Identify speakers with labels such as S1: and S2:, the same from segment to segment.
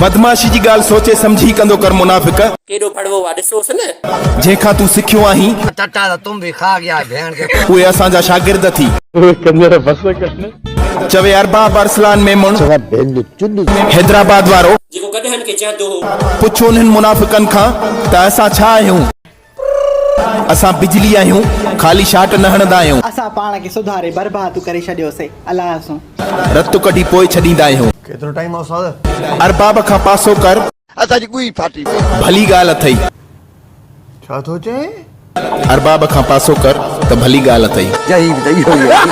S1: بدمعاشي جي ڳالهه سوچي سمجهي ڪندو ڪر منافق.
S2: ڪيڏو ڀڙوو آ ڏسوس نه.
S1: جنهن کان تون سکيو آهين.
S3: ٽٽا ته تون به کا گيا ڀيڻ کي.
S1: اهي اسان جا شاگرد ٿي.
S4: ڪنجر بس ڪر.
S1: چوي ارباب ارسلان ميمڻ. حيدرآباد وارو.
S2: جيڪو گڏهن کي چهندو هو.
S1: پڇ انهن منافقن کان ته اسان ڇا آهيون. اسان بجلي آهيون خالي شاٽ نه هڻندا آهيون.
S5: اسان پاڻ کي سڌاري برباد ڪري ڇڏيوسي الاء سون.
S1: رت ڪڍي پوء ڇڏيندا آهيون.
S6: ڪيترو ٽائيم آ استاد.
S1: ارباب کان پاسو ڪر.
S7: اسان جي ڳوئي ڦاٽي پئي.
S1: ڀلي ڳالهه اٿئي.
S6: ڇا ٿو چئين؟
S1: ارباب کان پاسو ڪر ته ڀلي ڳالهه اٿئي.
S3: جهي به ته اهو ئي آهي.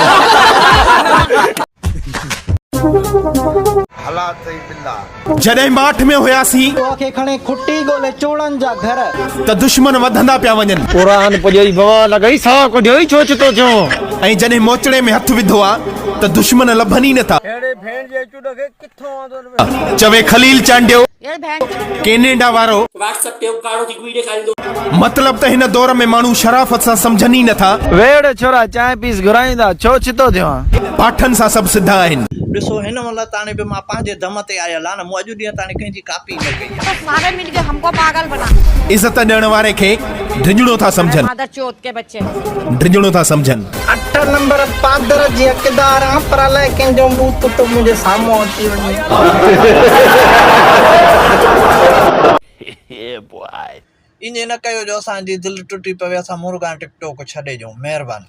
S7: هلا اٿئي ٻلا.
S1: جڏهن ماٺ ۾ هياسين.
S5: تو کي کڻي کٽي ڳولي چوڙن جا گهر.
S1: ته دشمن وڌندا پيا وڃن.
S4: قرآن پڄئي بوا لڳئي ساهه ڪڍيوئي ڇو ڇتو ٿيو.
S1: ۽ جڏهن موچڙي ۾ هٿ وڌو آ ته دشمن لڀن ئي نٿا.
S8: اهڙي ڀيڻ جي چڏ کي ڪٿون آندو ان.
S1: چوي خليل چانڊيو ڪينيڊا وارو.
S2: واٽس اپ تي اگهاڙو ٿي گوئي ڏيکاريندو.
S1: مطلب ته هن دور ۾ ماڻهو شرافت سان سمجهن ئي نٿا.
S8: ويڙ ڇورا چانهه پيس گهرائيندا ڇو ڇتو ٿيو آن.
S1: پاٺن سان سڀ سڌا آهن.
S9: ڏسو هن مهل تاڻي به مان پنهنجي دم تي آيل آهيان مون اڄ ڏينهن تاڻي ڪنهن جي ڪاپي نه ڪئي آهي.
S10: ساري مل ڪي هم ڪو پاگل بنا.
S1: عزت ڏيڻ واري کي ڊڄڻو ٿا سمجهن.
S10: مادر چوت ڪي بچي.
S1: ڊڄڻو ٿا سمجهن.
S5: اٺ نمبر پادر جي حقدار آن پر الائي ڪنهن جو ٻوٿ ٿو منهنجي سامهون اچي وڃي.
S9: ائين نه ڪيو جو اسان جي دل ٽٽي پوي اسان مرغان ٽڪ ٽوڪ ڇڏي ڏيون مهرباني.